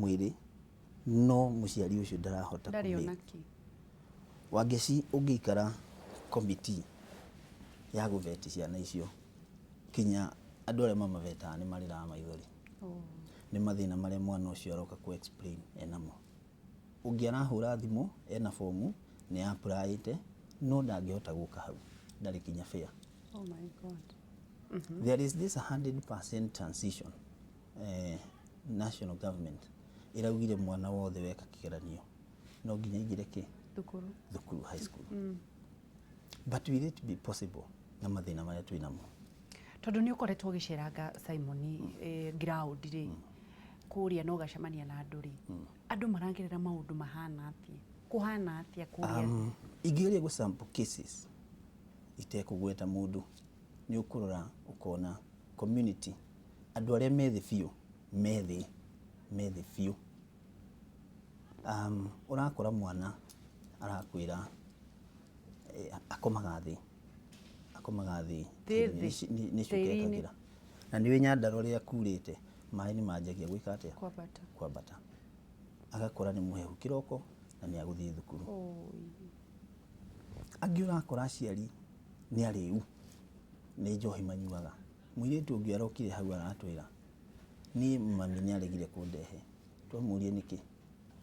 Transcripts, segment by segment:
Mwĩrĩ, no mũciari ũcio ndarahota Ndarĩ kũ ona make. kĩ. Wangeci, ũngĩikara committee ya gũveti ciana icio, kinya andũ arĩa mamavetaga nĩ marĩraga maithori. Nĩ mathĩna marĩa mwana ũcio aroka kũ explain enamo. Ũngĩ arahũra thimũ ena bomu nĩ applyĩte no ndangĩhota gũka hau, ndarĩ kinya fare. Oh my God. There is this 100% transition, national government ĩraugire mwana wothe weka kĩgeranio no nginya aingĩre kĩ? Thukuru. Thukuru, high school. But will it be possible na mathĩna marĩa twĩ namo? Tondũ nĩ ũkoretwo ũgĩceranga, Simon, ground rĩ, kũrĩa na ũgacemania na andũ rĩ, andũ maragerera maũndũ mahana atĩa, kũhana atĩa kũrĩa? Ingĩgeria gũ sample cases itekũgweta mũndũ, nĩ ũkũrora ũkona community, andũ arĩa me thĩ biũ, me thĩ biũ. Ũrakora mwana arakwĩra akomaga thĩ, akomaga thĩ. Thĩ nĩ thĩ. Nĩ cuka. Tĩri-inĩ. Ekagĩra na nĩ Nyandarua rĩrĩa kurĩte, maĩ nĩ manjagia gwĩka atĩa? Kwambata. Kwambata. Agakora nĩ mũhehu kĩroko na nĩ agũthiĩ thukuru. Oi. Angĩ ũrakora aciari nĩ arĩu, nĩ njohi manyuaga. Mũirĩtu ũngĩ arokire hau aratwĩra, "Niĩ mami nĩ aregire kũndehe." Twamũrie nĩkĩ,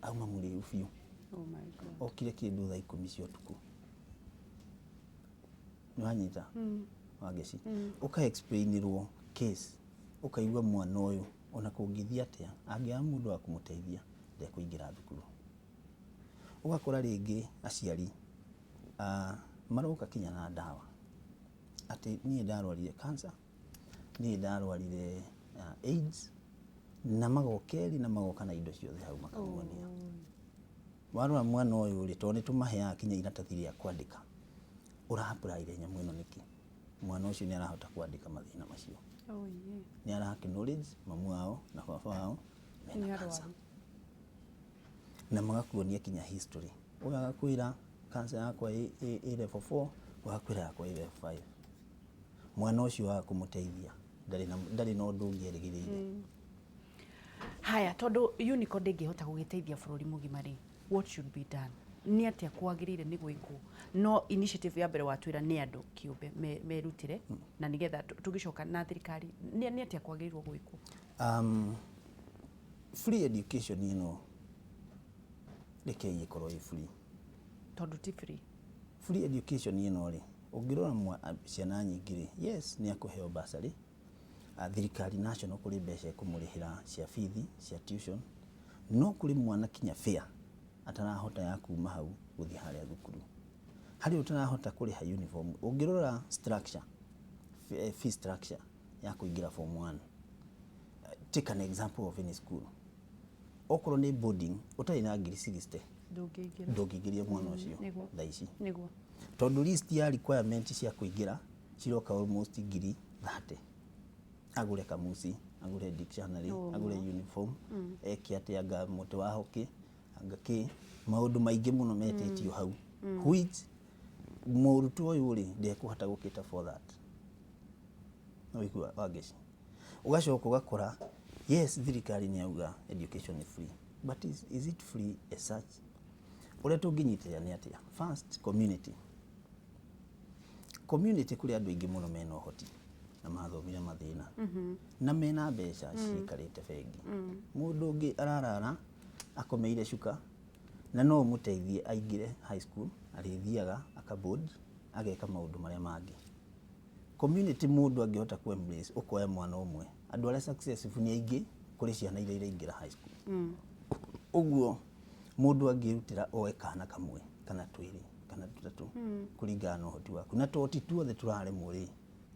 auma mũrĩu biũ. Oh my God. Okire kĩndũ thaa 10 cia ũtukũ. Nĩ wanyita, Wangeci? Ũka explainirwo case, ũkaigua mwana ũyũ ona kũngĩthiĩ atĩa, angĩaga mũndũ wa kũmũteithia, ndekũingĩra thukuru. Ũgakora rĩngĩ aciari maroka kinya na ndawa atĩ niĩ ndarwarire cancer, niĩ ndarwarire AIDS, na magoka erĩ na magoka na indo ciothe hau makamuonia. Warora mwana ũyũ rĩ, tondũ nĩ tũmaheaga kinya iratathi rĩa kwandĩka, ũra apply nyamũ ĩno nĩkĩ? Mwana ũcio nĩ arahota kwandĩka mathĩna macio. Oh, yeah. Nĩ ara acknowledge mamu wao na baba wao mena Nĩ cancer. arwaru. Na magakuonia kinya history. Ũyũ agakwĩra cancer yakwa ĩ level 4, ũyũ agakwĩra yakwa ĩ level 5. Mwana ũcio waga kũmũteithia, ndarĩ na ũndũ ũngĩ erĩgĩrĩire. Haya, tondũ Unico ndĩngĩhota gũgĩteithia bũrũri mũgima rĩ, what should be done? Nĩ atĩa kwagĩrĩire nĩ gwĩkwo? No initiative ya mbere watwĩra nĩ andũ kĩũmbe merutĩre na nĩgetha tũgĩcoka na thirikari, nĩ atĩa kwagĩrĩirwo gwĩkwo? Free education ĩno, rekei ĩkorwo ĩ free. Tondũ ti free. Free education ĩno rĩ, ũngĩrora ciana nyingĩ rĩ, yes, nĩ akũheo bursary. Thirikari national kũrĩ mbeca ĩkũmũrĩhĩra cia bithi, cia tuition, no kũrĩ mwana kinya fare atarahota ya kuma hau gũthiĩ harĩa thukuru, harĩ ũtarahota kũrĩha uniform. Ũngĩrora structure, fee structure ya kũingĩra form 1, take an example of any school, okorwo nĩ boarding, ũtarĩ na ngiri 60 Ndũngĩingĩra. Ndũngĩingĩria mwana ũcio. Thaa ici tondũ list ya requirement cia kũingĩra ciroka almost ngiri 30, agũre kamuci, agũre dictionary, agũre uniform, eke atĩ anga mũtĩ wa hockey, anga kĩ, maũndũ maingĩ mũno metĩtio hau, which mũrutwo ũyũ rĩ, ndekũhota gũkĩta for that. Ũigua, Wangeci? Ũgacoka ũgakora, yes, thirikari nĩ yauga education is free, but is it free as such? Ũrĩa tũngĩnyitĩrĩra nĩ atĩa? First, community. Kũrĩ andũ aingĩ mũno mena ũhoti na mathomire mathĩna na mena mbeca ciikarĩte bengi. Mũndũ ũngĩ ararara akomeire cuka na no ũmũteithie aingĩre high school, arĩthiaga akaboard, ageka maũndũ marĩa mangĩ. Community, mũndũ angĩhota ku embrace, ũkoya mwana ũmwe, andũ arĩa successful nĩ aingĩ kũrĩ ciana iria iraingĩra high school. Ũguo mũndũ angĩrutĩra oe kana kamwe kana twĩrĩ kana tũtatũ kũringana na ũhoti waku, na to ti tuothe tũraremwo rĩ,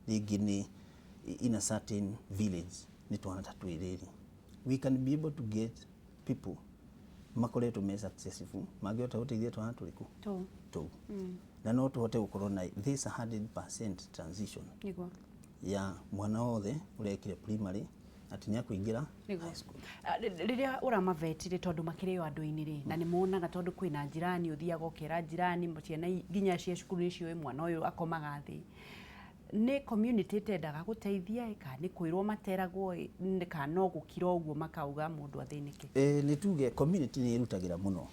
rĩngĩ nĩ in a certain village nĩ twana ta twĩrĩ rĩ, we can be able to get people makoretwo me successful mangĩhota gũteithia twana tũrĩkũ? Tũu. Tũu. Na no tũhote gũkorwo na this 100% transition ya mwana wothe ũrekire primary atĩ nĩ akũingĩra high school. Ah, rĩrĩa ũramavetire, tondũ makĩrĩ o andũ-inĩ rĩ, na nĩ monaga, tondũ kwĩna njirani, ũthiaga ũkera njirani, ciana nginya cia cukuru nĩ ciũĩ mwana ũyũ akomaga thĩ. Nĩ community ĩtendaga gũteithia ĩ, kana nĩ kwĩrwo materagwo ĩ, kana no gũkira ũguo makauga mũndũ athĩnĩke? Nĩ tuge community nĩ ĩrutagĩra mũno,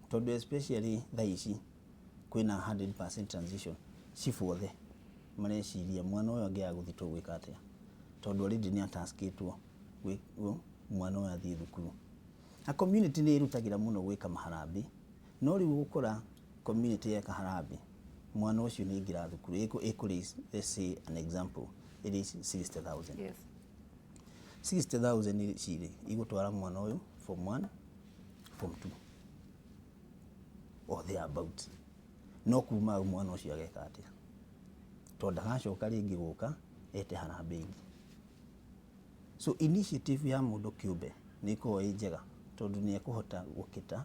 tondũ especially thaa ici kwĩna 100% transition, cibũ othe mareciria mwana ũyũ angĩaga gũthiĩ tũgwĩka atĩa, tondũ already nĩ ataskĩtwo mwana ũyũ athiĩ thukuru. Na community nĩ ĩrutagĩra mũno gwĩka maharambĩ, no rĩu ũgũkora community yeka harambĩ, mwana ũcio nĩ aingĩra thukuru, ĩkũ raise, let's say an example, it is 60,000. 60,000 ici rĩ, igũtwara mwana ũyũ form 1, form 2 or thereabout. No kuma hau mwana ũcio ageka atĩa? Tondũ ndagacoka rĩngĩ gũka ete harambĩ ĩngĩ. So initiative ya mũndũ kĩũmbe nĩ ĩkoragwo ĩ njega, tondũ nĩ ekũhota gũkĩta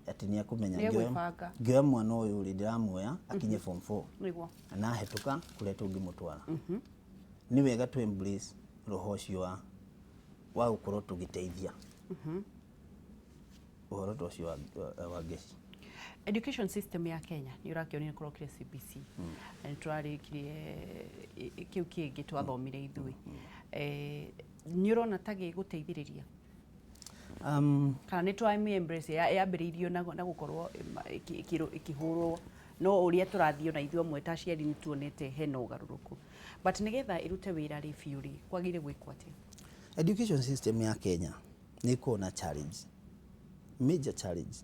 atĩ nĩ ekũmenya Nĩ egwĩbanga. Ngĩoya mwana ũyũ rĩ, ndĩramuoya akinye form 4. Na hetũka kũrĩa tũngĩmũtwara. Nĩ wega tũ embrace roho ũcio wa gũkorwo tũgĩteithia ũhoro ta ũcio wa ngeci. Education system ya Kenya nĩ ũrakĩonire kũrokire CBC na nĩ tũrarĩkirie kĩu kĩngĩ twathomire ithuĩ. Nĩ ũrona ta gĩgũteithĩrĩria? Kana nĩ twa embrace yambĩrĩirio na gũkorwo ĩkĩhũrwo, no ũrĩa tũrathiĩ ona ithuĩ amwe ta aciari nĩ tuonete hena ũgarũrũku, but nĩgetha ĩrute wĩra rĩ biũ rĩ, kwagĩrĩire gwĩkwo atĩa? Education system ya Kenya nĩ ĩkoragwo na challenge, major challenge,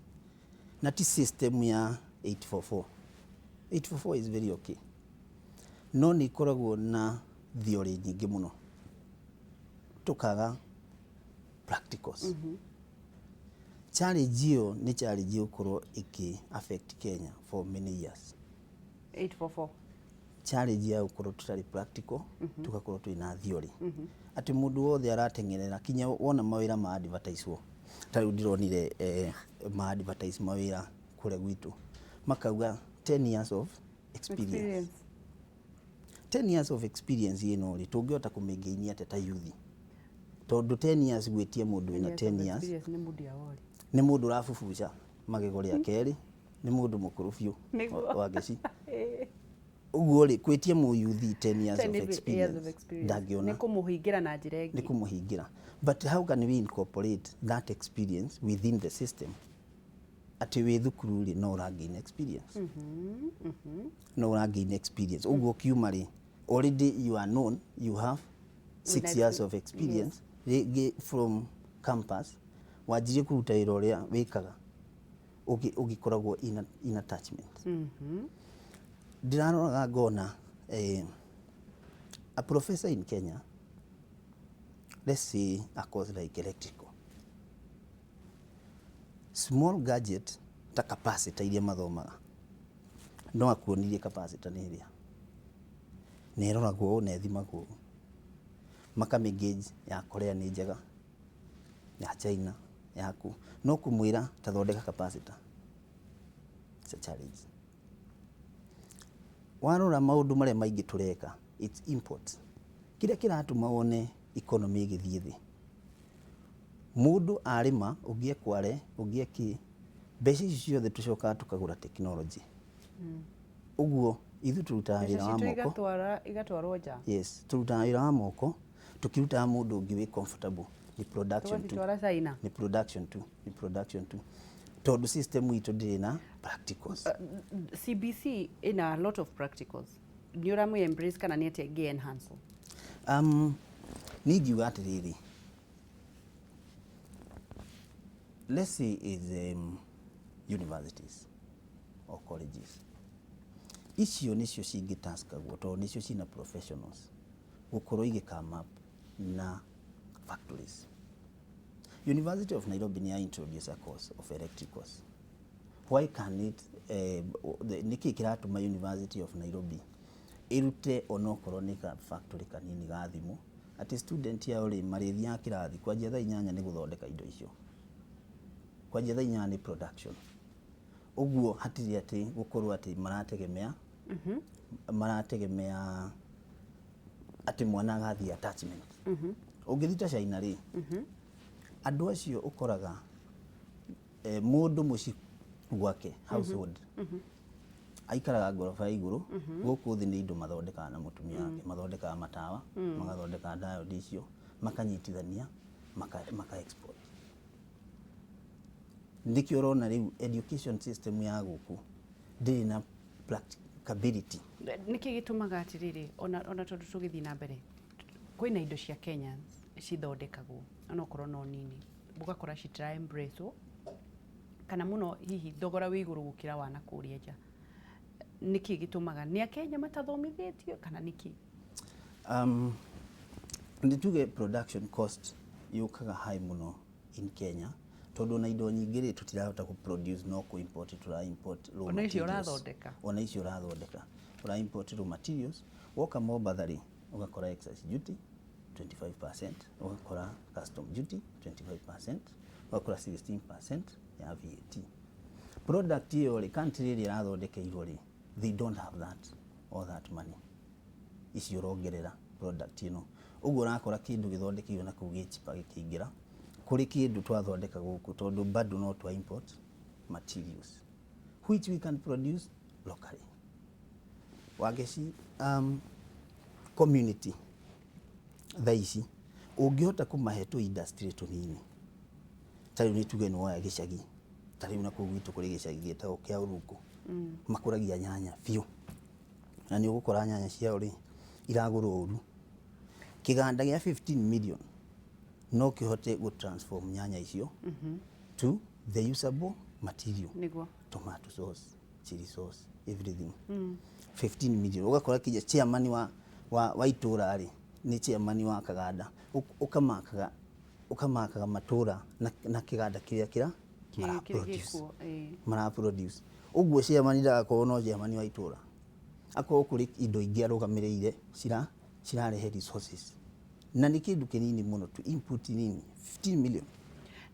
na ti system ya 844. 844 is very okay, no nĩ ĩkoragwo na theory nyingĩ mũno, tũkaga practicals. Challenge ĩyo nĩ challenge ĩgũkorwo ĩkĩ affect Kenya for many years. 844. Challenge ya gũkorwo tũtarĩ practical, tũgakorwo twĩna theory, atĩ mũndũ wothe arateng'erera kinya wona mawĩra ma advertise-wo. Ta rĩu ndĩronire ma advertise mawĩra kũrĩa gwitũ, makauga 10 years of experience. Experience. 10 years of experience ĩno rĩ, tũngĩhota kũmĩngĩinia atĩa ta youth? Tondũ 10 years, gwĩtia mũndũ wĩna 10 years experience nĩ mũndũ ya wori. Nĩ mũndũ ũrabubuca magego rĩa kerĩ, nĩ mũndũ mũkũrũ biũ. Wa ngeci ũguo rĩ, gwĩtia mũyuthi 10 years of 10 years of experience, experience. Ndangĩona. Nĩ kũmũhingĩra na njĩra nĩ ĩngĩ. Kũmũhingĩra. But how can we incorporate that experience within the system, atĩ wĩ thukuru rĩ, no ũragain experience, no ũragain experience, ũguo ũkiuma rĩ, already you are known, you have 6 Wĩna years of experience. Rĩngĩ from campus wanjirie kũruta wĩra ũrĩa wĩkaga ũgĩkoragwo in attachment. Ndĩraroraga ngona a professor in Kenya, let's say a course like electrical, small gadget ta capacitor iria mathomaga, no akuonirie capacitor nĩ ĩrĩa na ĩroragwo ũũ na ĩthimagwo ũũ, makamĩ ya Korea nĩ njega, ya China yaku, no kũmwĩra ta thondeka capacitor, it's a challenge. Warora maũndũ marĩa maingĩ tũreka, it's import. Kĩrĩa kĩratũma wone economy ĩgĩthiĩ thĩ, mũndũ arĩma, ũngĩ ekware, ũngĩ ekĩ, mbeca ici ciothe tũcokaga tũkagũra technology. Ũguo ithuĩ tũrutaga Mbeca wĩra wa citũ moko. Igatwarwo nja. Yes, tũrutaga wĩra wa moko tũkĩrutaga mũndũ ũngĩ wĩ comfortable nĩ production tu. Tũgacitwara China. Nĩ production tu, nĩ production tu, tondũ system itũ ndĩrĩ na practicals. CBC ina a lot of practicals. Nĩ ũramũ embrace kana nĩ atĩa ĩngĩ enhance? Niĩ ingiuga atĩrĩrĩ, let's say is universities or colleges, icio nĩcio cingĩtaskagwo, tondũ nĩcio cina professionals gũkorwo igĩ come up na factories. University of Nairobi nĩ ya introduce a course of electricals. Why can it nĩkĩ kĩratũma University of Nairobi ĩrute onokorwo nĩ ka factory kanini ga thimũ, atĩ student yao rĩ, marĩthiaga kĩrathi kwanjia thaa 8 nĩ gũthondeka indo icio, kwanjia thaa 8 nĩ production, ũguo hatirĩ atĩ gũkorwo atĩ marategemea atĩ mwana agathiĩ attachment. Ũngĩthiĩ ta China rĩ, andũ acio ũkoraga mũndũ mũciĩ gwake, household. Aikaraga ngoroba ya igũrũ, gũkũ thĩ nĩ indo mathondekaga na mũtumia wake. Mathondekaga matawa, magathondeka diode icio, makanyitithania, maka export. Nĩkĩo ũrona rĩu education system ya gũkũ ndĩrĩ na practicability. Nĩkĩ gĩtũmaga atĩrĩrĩ, ona tondũ tũgĩthiĩ na mbere, kwĩna indo cia Kenyans cithondekagwo, onokorwo no nini, ũgakora citira embrace kana mũno hihi thogora wĩ igũrũ gũkĩra wa nakũrĩa nja? Nĩkĩ gĩtũmaga? Nĩ Akenya matathomithĩtio kana nĩkĩ? Nĩ tuge production cost yũkaga high mũno in Kenya, tondũ ona indo nyingĩ rĩ, tũtirahota kũ produce, no kũ import tũra import raw Ona icio materials. Ũrathondeka. Ona icio ũrathondeka ũra import raw materials. Woka Mombatha rĩ, ũgakora excise duty 25%, ũgakora custom duty 25%, ũgakora 16% ya VAT. Product ĩyo rĩ, country ĩrĩa ĩrathondekeirwo rĩ, they don't have that all that money icio ũrongerera product ĩno. Ũguo ũrakora kĩndũ gĩthondekeirwo na kũu gĩ cheaper gĩkĩingĩra kũrĩ kĩndũ twathondeka gũkũ, tondũ bado no twa import materials which we can produce locally. Wangeci, community thaa ici ũngĩhota kũmahe tũ industry tũnini, ta rĩu nĩ tuge nĩ woya gĩcagi, ta rĩu na kũu gwitũ kũrĩ gĩcagi gĩtagwo kĩa Ũrũngũ, makũragia nyanya biũ, na nĩ ũgũkora nyanya ciao rĩ, iragũrwo ũru. Kĩganda gĩa 15 million no kĩhote gũ transform nyanya icio to the usable material, tomato sauce, chili sauce, everything. 15 million, ũgakora kinya chairman wa itũra rĩ, nĩ chairman wa kaganda. Ũkamakaga matũra na kĩganda kĩrĩa kĩra mara kĩrĩa produce. Gĩkuo, ĩĩ. Mara produce ũguo, chairman ndagakorwo no chairman wa itũra, akorwo kũrĩ indo ingĩ arũgamĩrĩire cirarehe resources, na nĩ kĩndũ kĩnini mũno tu, input nini, 15 million.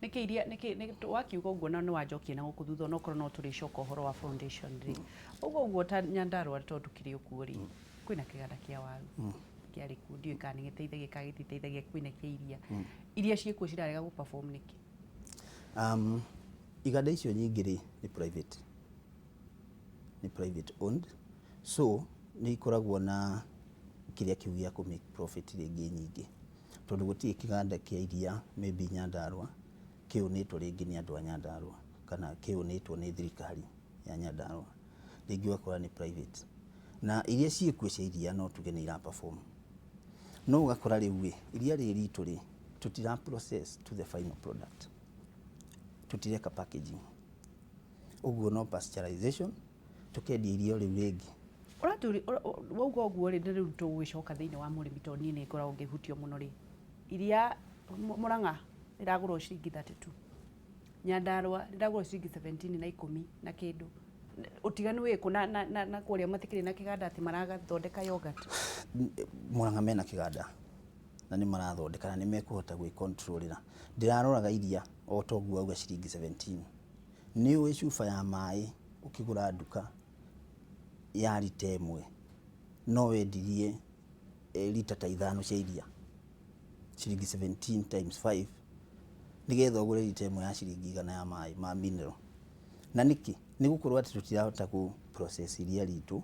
Nĩkĩ iria nĩkĩ wakiuga ũguo na nĩ wanjokia na gũkũ thutha, onokorwo no tũrĩcoka ũhoro wa foundation rĩ, ũguo ũguo ta Nyandarũa, tondũ tũkĩrĩ ũkuo rĩ, kwĩna kĩganda kĩa waru kĩarĩ kuo, ndiũĩ kana nĩ gĩteithagia kana gĩtiteithagia. Kwĩna kĩa iria, iria ciĩkuo cirarega gũ perform nĩkĩ? Iganda icio nyingĩ rĩ, nĩ private owned, so nĩ ikoragwo na kĩrĩa kĩu gĩa kũ make profit rĩngĩ nyingĩ, tondũ gũtirĩ kĩganda kĩa iria maybe Nyandarũa kĩũnĩtwo rĩngĩ nĩ andũ a Nyandarũa kana kĩũnĩtwo nĩ thirikari ya Nyandarũa. Rĩngĩ ũgakora nĩ private, na iria ciĩkuo cia iria no tuge nĩ ira perform, no ũgakora rĩu ĩ, iria rĩrĩ ritũ rĩ, tũtira process to the final product, tũtireka packaging, ũguo no pasteurization, tũkendia irio rĩu rĩngĩ. Ũratũri wauga ũguo rĩ, rĩu tũgũgĩcoka thĩinĩ wa mũrĩmi, tondũ niĩ nĩ ngoragwo ngĩhutio mũno rĩ, iria Mũrang'a rĩragũrwo ciringi 32, Nyandarũa rĩragũrwo ciringi 17 na ikũmi na kĩndũ. Ũtiganu wĩkũ na kũrĩa matikĩrĩ na kĩganda atĩ maragathondeka yogurt? Mũrang'a mena kĩganda na nĩ marathondeka na nĩ mekũhota gwĩcontrolĩra. Ndĩraroraga iria o toguo wauga ciringi 17, nĩ ũĩ cuba ya maĩ ũkĩgũra nduka ya rita 1 no wendirie rita ta 5 cia iria, ciringi 17 times 5, nĩgetha ũgũre rita 1 ya ciringi 100 ya maĩ ma mineral. Na nĩkĩ? Nĩ gũkorwo atĩ tũtirahota kũ process iria ritũ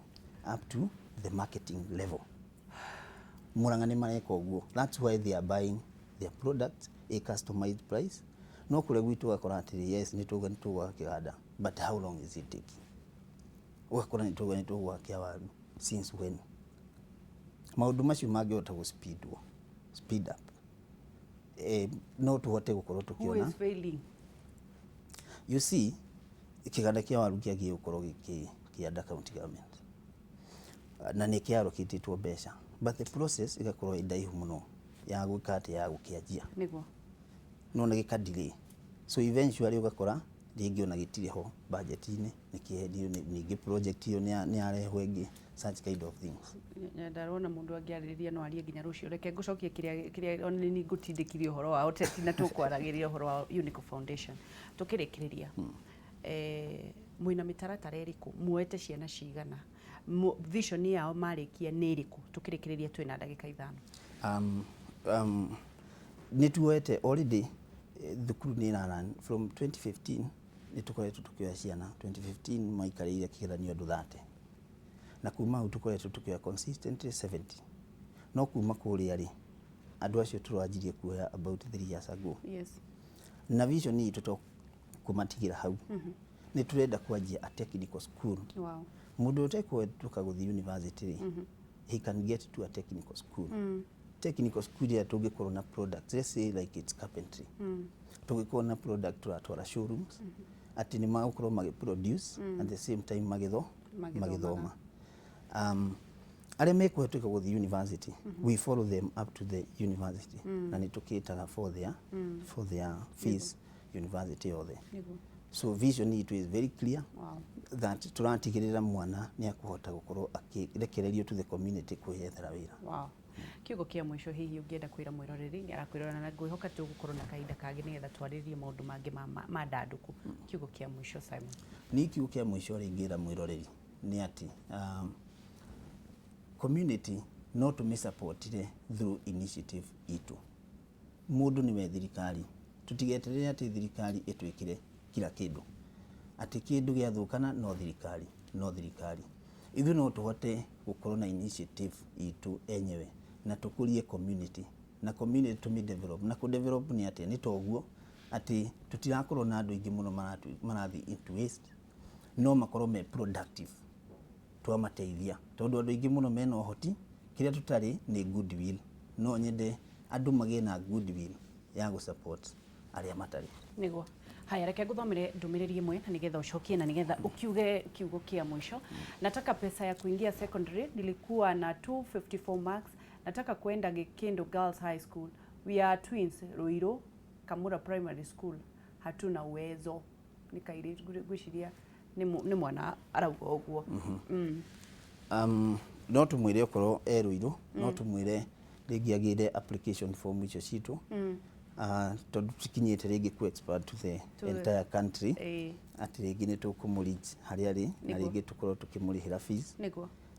up to the marketing level. Murang'a nĩ mareka ũguo, that's why they are buying their product a customized price. No kũrĩa gwitũ ũgakora atĩrĩ, yes, nĩ tũgwa nĩ tũgwaka kĩganda, but how long is it taking? Ũgakora nĩ tũgwa nĩ tũgwaka kĩa waru, since when? Maũndũ macio mangĩhota gũ speed up, no tũhote gũkorwo Who tũkĩona. is failing? You see, kĩganda kĩa waru kĩagĩrĩire gũkorwo gĩkĩ kĩ under county government na nĩ kĩarokĩtĩtwo mbeca, but the process ĩgakorwo ĩ ndaihu mũno ya gwĩka atĩ ya gũkĩanjia. Nona gĩka delay, so eventually ũgakora rĩngĩ ona gĩtirĩ ho budget-inĩ, nĩ kĩendio, ningĩ project ĩyo nĩ yarehwo ĩngĩ, such kind of things. Nyandarũa na mũndũ angĩarĩrĩria no arie nginya rũciũ. Reke ngũcokie kĩrĩa ona nĩ ngũtindĩkirie ũhoro wa ũteti na tũkwaragĩrĩria ũhoro wa Unico Foundation tũkĩrĩkĩrĩria. Mwĩna mĩtaratara ĩrĩkũ? Muoete ciana cigana? Vision yao marĩkia nĩ ĩrĩkũ? Tũkĩrĩkĩrĩria, twĩna ndagĩka 5. Nĩ tuoete already, thukuru nĩ ĩra from 2015, nĩ tũkoretwo tũkĩoya ciana. 2015 maikarĩire kĩgeranio andũ 30. Na kuma hau tũkoretwo tũkĩoya consistently 70. No kuma kũrĩa rĩ, andũ acio tũranjirie kuoya about 3 years ago. Na vision itũ to kũmatigĩra hau, nĩ tũrenda kwanjia a technical school. Mũndũ ũtekũhetũka gũthiĩ university rĩ, he can get to a technical school. Technical school ĩrĩa tũngĩkorwo na products, let's say like it's carpentry, tũngĩkorwo na product tũratwara showrooms, atĩ nĩ magũkorwo magĩ produce at the same time magĩthomaga. Magĩthoma. Arĩa mekũhetũka gũthiĩ university, we follow them up to the university, na nĩ tũkĩtaga for their fees university yothe. So vision itũ is very clear that tũratigĩrĩra mwana nĩ akũhota gũkorwo akĩrekererio to the community kwĩyethera wĩra. Wow. Kiugo kĩa mũico hihi ũngĩenda kwĩra mwĩroreri nĩ arakwĩrora, na ngwĩhoka tũgũkorwo na kahinda kangĩ nĩgetha twarĩrĩrie maũndũ mangĩ ma mandandũku. Kiugo kĩa mũico, Simon. Niĩ kiugo kĩa mũico rĩngĩra mwĩroreri nĩ atĩ community no tũmĩsupportire through initiative itũ. Mũndũ nĩwe thirikari, tũtigeterere atĩ thirikari ĩtwĩkĩre kila kĩndũ, atĩ kĩndũ gĩathũkana no thirikari, no thirikari. Ithuĩ no tũhote gũkorwo na initiative itũ enyewe na tũkũrie community, na community tũmĩ develop. Na kũ develop nĩ atĩa? Nĩ toguo atĩ tũtirakorwo na andũ aingĩ mũno marathiĩ into waste, no makorwo me productive twamateithia, tondũ andũ aingĩ mũno mena ũhoti. Kĩrĩa tũtarĩ nĩ goodwill. No nyende andũ magĩe na goodwill ya gũ support arĩa matarĩ. Niguo. Haya, reke nguthomere ndũmĩrĩri ĩmwe na nigetha ũcokie na nigetha ukiuge kiugo kĩa mũico. "Nataka pesa ya kuingia secondary. Nilikuwa na 254 marks. Nataka kwenda Gĩkĩndũ Girls High School. We are twins. Ruiru Kamura Primary School. Hatuna uwezo." Nĩ kairĩtu ngwĩciria nĩ mwana arauga ũguo. No tũmwĩre okorwo e Ruiru, no tũmwĩre rĩngĩ agĩre application form icio citũ, tondũ tũkinyĩte rĩngĩ ku expand to the entire country, atĩ rĩngĩ nĩ tũkũmũ reach harĩa arĩ na rĩngĩ tũkorwo tũkĩmũrĩhĩra fees.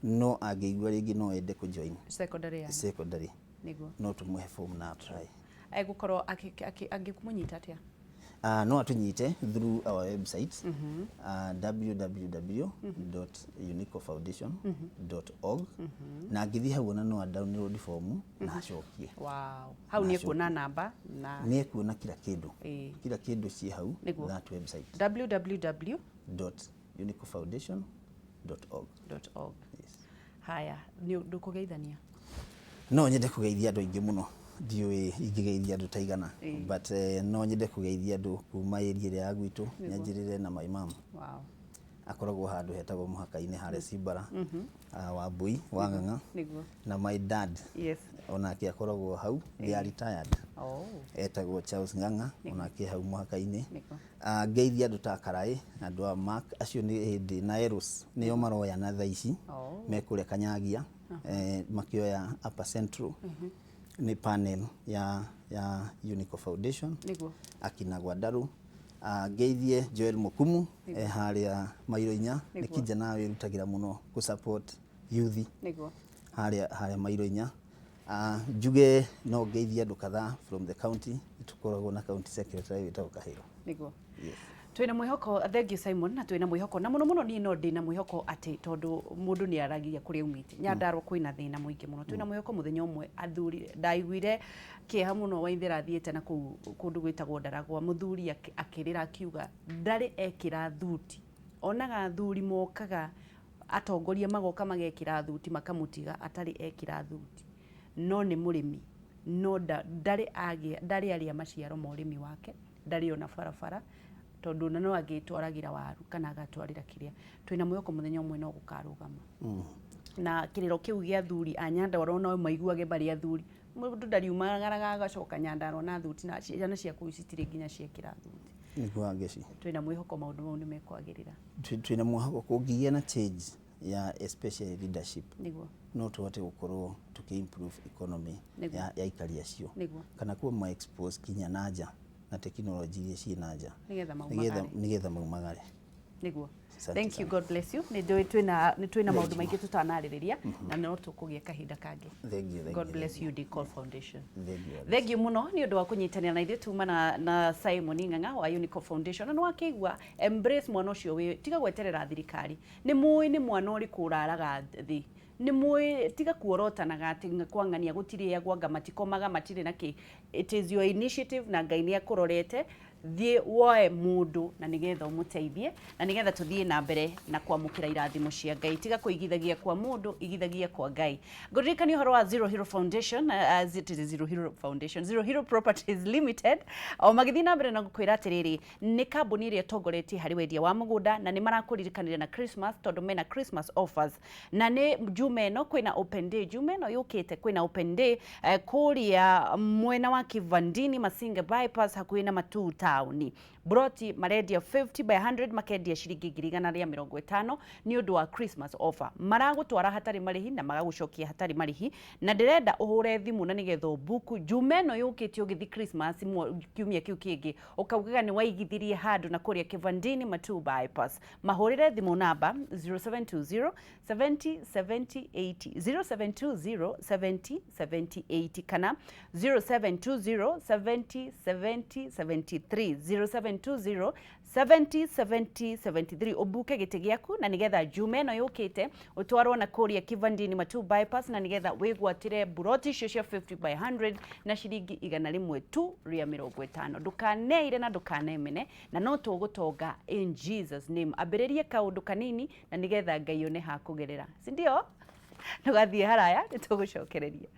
No angĩigua rĩngĩ no ende kũ join secondary yanyu, secondary, no tũmũhe form na apply. Egũkorwo angĩkũmũnyita atĩa? No atũnyite through our website, www.unicofoundation.org, na angĩthiĩ hau ona no a download form na acokie. Wow, hau nĩ ekuona namba na nĩ ekuona kila kĩndũ, kila kĩndũ ciĩ hau that website. www .unicofoundation.org. .org. Yes. Haya, nĩ ndũkũgeithania? No nyende kũgeithia andũ aingĩ mũno, ndiũĩ ingĩgeithia andũ ta igana, but no nyende kũgeithia andũ kuma area ĩrĩa ya gwitũ. Nyanjĩrĩre na my mom. Akoragwo handũ hetagwo mũhaka-inĩ harĩa Cimbara, Wambui wa Ng'ang'a. Na my dad, onake akoragwo hau, they are retired. Etagwo Charles Ng'ang'a, onake hau mũhaka-inĩ. Ngeithia andũ ta Karaĩ, andũ a Mark acio nĩ hĩndĩ na Eros nĩo maroyana thaa ici. Me kũrĩa Kanyagia, makĩoya Upper Central, nĩ panel ya Unico Foundation. Akina Gwandaru. Ngeithie Joel Mukumu e harĩa mairo 4, nĩ kijana wĩrutagĩra mũno gũ support youth harĩa mairo 4. Njuge no ngeithie andũ kadhaa from the county. Nĩtũkoragwo na county secretary wĩtagwo Kahĩro. Yes. Twĩna mwĩhoko. Thank you, Simon. Na twĩna mwĩhoko na mũno mũno niĩ no ndĩna mwĩhoko atĩ tondũ mũndũ nĩ aragia kũrĩa aumĩte, Nyandarua kwĩna thĩna mũingĩ mũno, twĩna mwĩhoko mũthenya ũmwe athuri. Ndaiguire kĩeha mũno Waithera athiĩte na kũu kũndũ gwĩtagwo Ndaragwa, mũthuri akĩrĩra akiuga ndarĩ ekĩra thuti, onaga athuri mokaga, atongoria magoka magekĩra thuti makamũtiga atarĩ ekĩra thuti, no nĩ mũrĩmi, no ndarĩ agĩa, ndarĩ arĩa maciaro ma ũrĩmi wake, ndarĩ ona barabara, tondũ ona no angĩtwaragĩra waru kana agatwarĩra kĩrĩa. Twĩna mwĩhoko mũthenya ũmwe no gũkarũgama na kĩrĩro kĩu gĩa athuri a Nyandarua no maiguage marĩ athuri. Mũndũ ndariumagaraga agacoka Nyandarua na thuti, na ciana cia kũu citirĩ nginya ciekĩra thuti. Nĩguo Wangeci. Twĩna mwĩhoko maũndũ mau nĩ mekwagĩrĩra. Twĩna mwĩhoko kũngĩgĩa na change ya especially leadership, no tũhote gũkorwo tũkĩ improve economy ya aikari acio, kana kuo expose kinya na nja na tekinoronjĩ iria ciĩ na nja. Nĩgetha nĩgetha maumagare. Nĩgetha maumagare. Nĩguo. Asante Thank you. sana. God bless you. Nĩ njũĩ twĩna Thank maũndũ you. maingĩ tũtanarĩrĩria na no tũkũgĩa kahinda kangĩ. Thank you, thank God you, bless thank you, Decol Foundation. Thank you, Alice. Thank you muno nĩ ũndũ wa kũnyitanĩra na ithuĩ. Tuma na Simon Ng'ang'a wa Unico Foundation, na nĩ wakĩigua, embrace mwana ũcio wĩ, tiga gweterera thirikari. Nĩ mũĩ nĩ mwana ũrĩkũ ũraraga thĩ, nĩ mũĩ, tiga kuorotanaga atĩ kwang'ania gũtirĩagwo, anga matikomaga, matirĩ na kĩ. It is your initiative na Ngai nĩ akũrorete. Thiĩ woe mũndũ na nĩgetha ũmũteithie na nĩgetha tũthiĩ na mbere na kwamũkĩra irathimo cia Ngai. Tiga kũigithagia kwa mũndũ, igithagia kwa Ngai. Ngũririkania ũhoro wa Zero Hero Foundation, it is Zero Hero Foundation, Zero Hero Properties Limited, o magĩthiĩ na mbere na gũkwĩra atĩrĩrĩ, nĩ kambuni ĩrĩa ĩtongoretie harĩ wendia wa mũgũnda, na nĩ marakũririkanĩria na Christmas tondũ mena Christmas offers, na nĩ juma ĩno kwĩna open day, juma ĩno yũkĩte kwĩna open day kũrĩa mwena wa Kivandini, Masinga bypass, hakuhĩ na Matuu taũni. Broti marendia 50 by 100, makendia ciringi 150,000 nĩ ũndũ wa Christmas offer. Maragũtwara hatarĩ marĩhi na magagũcokia hatarĩ marĩhi, na ndĩrenda ũhũre thimũ na nĩgetha ũbuku juma ĩno yũkĩte ũgĩthiĩ Christmas kiumia kĩu kĩngĩ, ũkaugaga nĩ waigithirie handũ na kũrĩa Kivandini, Matuu bypass. Mahũrĩre thimũ namba 0720 70 70 80, 0720 70 70 80, kana 0720 70 70 73, 0720 70 70 73, ũbuke gĩtĩ gĩaku na nĩgetha juma ĩno yũkĩte ũtwarwo na kũrĩa Kivandini, Matuu bypass, na nĩgetha wĩgwatĩre buroti icio cia 50 by 100 na ciringi 150. Ndũkaneire na ndũkanemene, na no tũgũtonga in Jesus name. Ambĩrĩrie kaũndũ kanini na nĩgetha Ngai one hakũgerera, si ndio? Ndũgathiĩ haraya, nĩ tũgũcokereria.